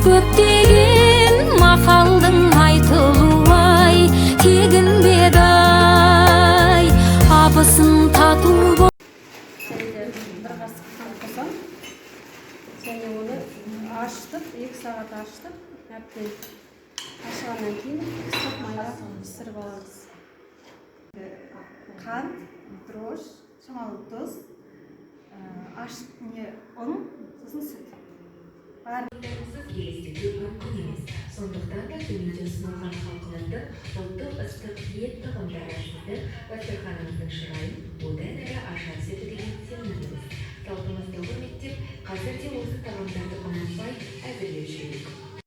Көптеген мақалдың айтылуы ай тегін бе еді-ай, абысын тату. Және де бір қасық қант қосамын және оны ашытып, 2 сағат ашытып, әбден ашығаннан кейін ыстық майда пісіріп аламыз. Қант, дрожж, шамалы тұз, не ұн, сосын сүт. Бәрі. Елестету мүмкін емес. Сондықтан да төменде ұсынылған халқымыздың ұлттық ыстық ет тағамдары сіздің дастарханыңыздың шырайын одан әрі аша түседі деген сенімдеміз. Салтымызды құрметтеп, қазір де осы тағамдарды ұмытпай